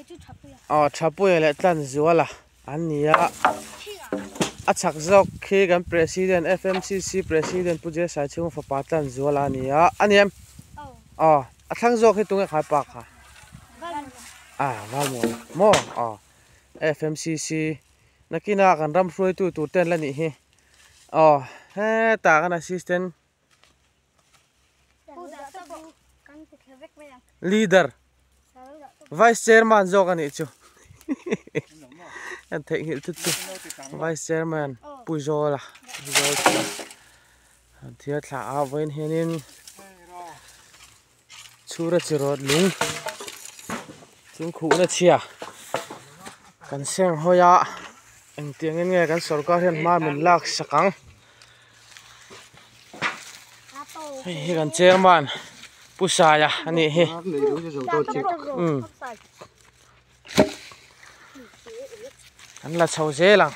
Aw Thapuia leh Tlanzuala an ni a, a chhak zawk khi kan President FMCC President Pu J Saichhunga fapa Tlanzuala a ni a, a ni em? Aw a thlang zawk hi tunge khai pa kha? Ah Valmuana maw? Aw FMCC nakina kan ram hruaitu tur te an la nih hi. Aw hetah kan Assistant Leader Vice Chairman zawk a nih chu an theihnghilh thut chu Vice Chairman Pu Zawla Pu Zawl chu an thil thla a vawiin hianin chhura chi rawt lung chung khuhna chhia kan seng hawi a engtiangin nge kan sorkar hian hma min lak sak ang. Hei hi kan chairman Pu Saia a nih hi umm an la chho zel ang.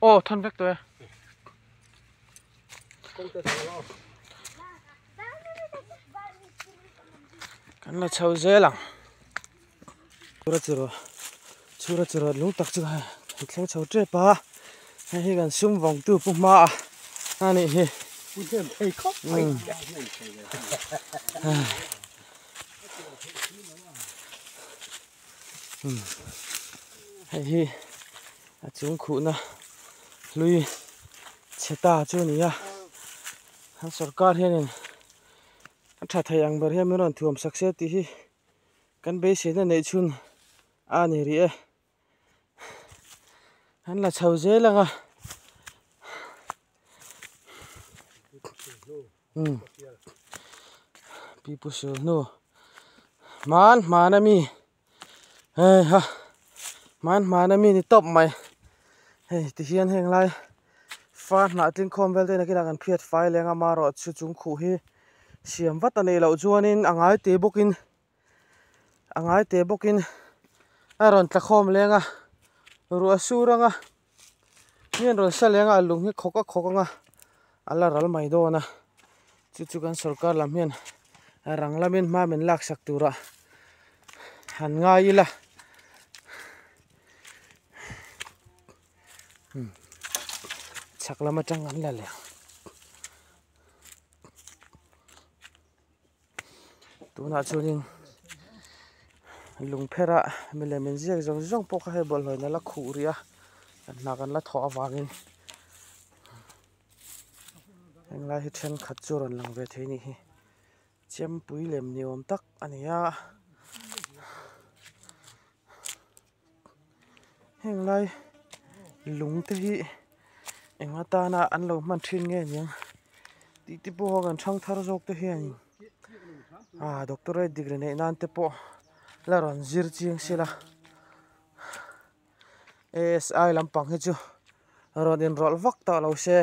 Aw thawn vek tawh e. Kan la chho zel ang. Chhura chura chhura chura lung tak chu hei an thleng chho tep a hei hi kan sum vawng tu pu hma a a nih hi umm hei hi a chung khuhna hlui chhe ta chu a ni a an sorkar hianin a tha thei ang ber hian min rawn thuam sak se tih hi. Kan beiseina neih chhun a ni rih e. An la chho zel ang a. Umm pipu sul hnu hman hman ami hei ha hman hman ami ni tawp mai hei tihian heng lai far hnah tling khawm vel te in a kinah kan phiat fai leng a amaherawhchu chung khuh hi. Siam vat a neih loh chuanin a ngai te bawkin a ngai te bawkin a rawn tla khawm leng a ruah sur anga mi an rawn sa leng a a lung hi khawk a khawk anga a la ral mai dawn a chu chu kan sorkar lam hian rang lamin hma min lak sak tura han ngai ila. Chhak lam atang an la leh ang. Tunah chuanin lungpherah milem inziak zawng zawng pawh kha hei bawlhhlawh in a la khuh rih a kan hna kan la thawh avangin henglai hi thenkhat chu a rawn lang ve thei a nih hi chempui lem ni awm tak a ni a Heng lai lung te hi eng atana an lo hman thin nge niang tih te pawh kan thang thar zawk te hian ah doctorate degree neih nan te pawh la rawn zir chiang sela A_S_I lampang hi chu rawn inrawlh vak tawh lo se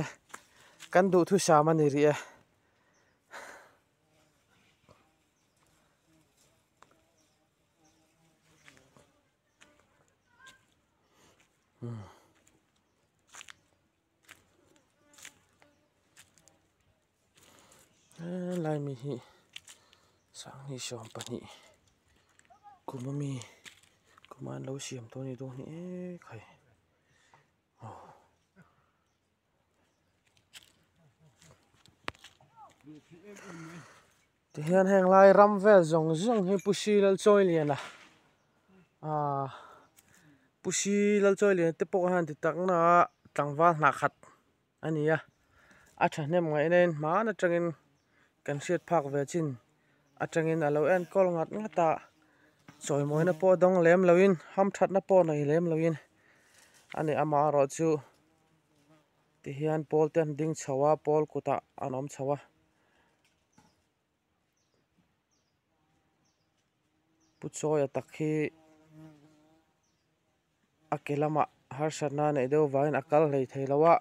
kan duhthusam a ni rih e. Helai mi hi sanghnih 12 kum ami kum a an lo siam tawh a ni dawn hi ekhai aw. Tihian heng lai ram vel zawng zawng hi Pu Sri Lalchawiliana aaa Pu Sri Lalchawiliana te pawh hian ti tak na a tlangval hnah khat a ni a a thahnem ngaihna in hman atangin kan hriat phak ve chin atangin a lo enkawl ngat ngat a chawimawina pawh dawng lem loin hamthatna pawh nei lem loin a ni amaherawhchu. Tihian pawl te an ding chho a pawl kutah an awm chho a. Pu Chawia tak hi a ke lamah harsatna a neih deuh avangin a kal hlei thei lo a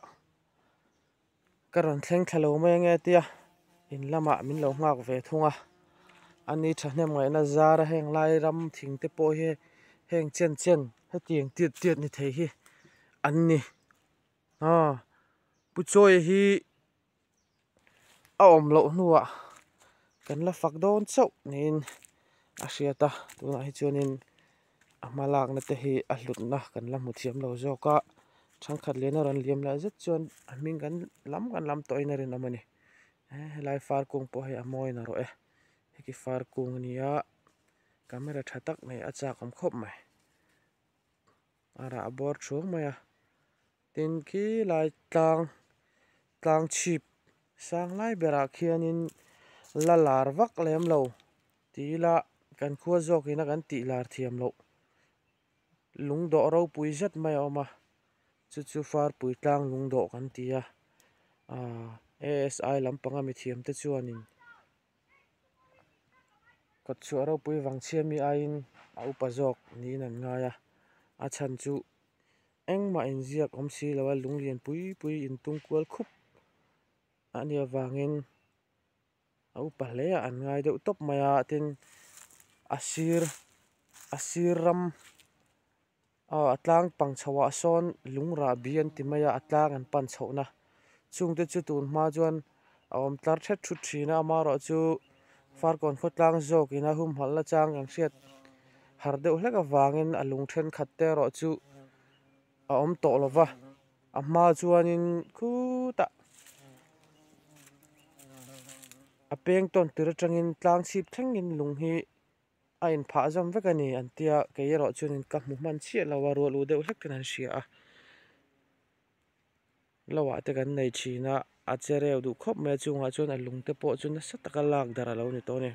ka rawn thleng thla lo mai ange tia in lamah min lo nghak ve thung a ani thahnem ngaihna zara heng lai ram thing te pawh hi heng chen chen hetiang tiat tiat ni thei hi an ni. Aw Pu Chawia hi a awm loh hnuah kan la fak dawn chauh niin a hriat a tunah hi chuanin a hma lakna te hi a hlutna kan la hmu thiam lo zawk a thenkhat lian a rawn liam lah zet chuan a hming kan lam kan lam tawhin a rinawm a ni helai far kung pawh hi a mawi narawh e heti far kung a ni a camera tha tak nei a chak awm khawp mai a rah bawr thuak mai a tin khi lai tlang tlang chhip sang lai berah khianin la lar vak lem lo tih ila kan khua zawk ina kan tih lar thiam loh lungdawh ropui zet mai a awm a chu chu farpui tlang lungdawh kan ti a ahh A_S_I lampanga mithiam te chuanin kawt chhuah ropui vang chhia mi aiin a upa zawk niin an ngai a a chhan chu engmah inziak awm si lo a lung lian pui pui intung kual khup a nih avangin a upa hle ah an ngai deuh tawp mai a tin a sir a sir ram aw a tlang pang chho ah sawn lung rahbi an ti mai a a tlang an pan chhoh na chung te chu tun hma chuan a awm tlar thet thut thin a amaherawhchu farkawn khawtlang zawk in a humhalh na chang kan hriat har deuh hlek avangin a lung thenkhat te erawh chu a awm tawh lo va a hma chuanin khutah a peng tawn tir atangin tlang chhip thlengin lung hi a inphah zawm vek a ni an tia kei erawh chuanin ka hmu hman chiah lo a rual u deuh hlek ten an hria a lo ah te kan nei thin a a che reu duh khawp mai a chungah chuan a lung te pawh chu nasa taka lak darh a lo ni tawh a ni.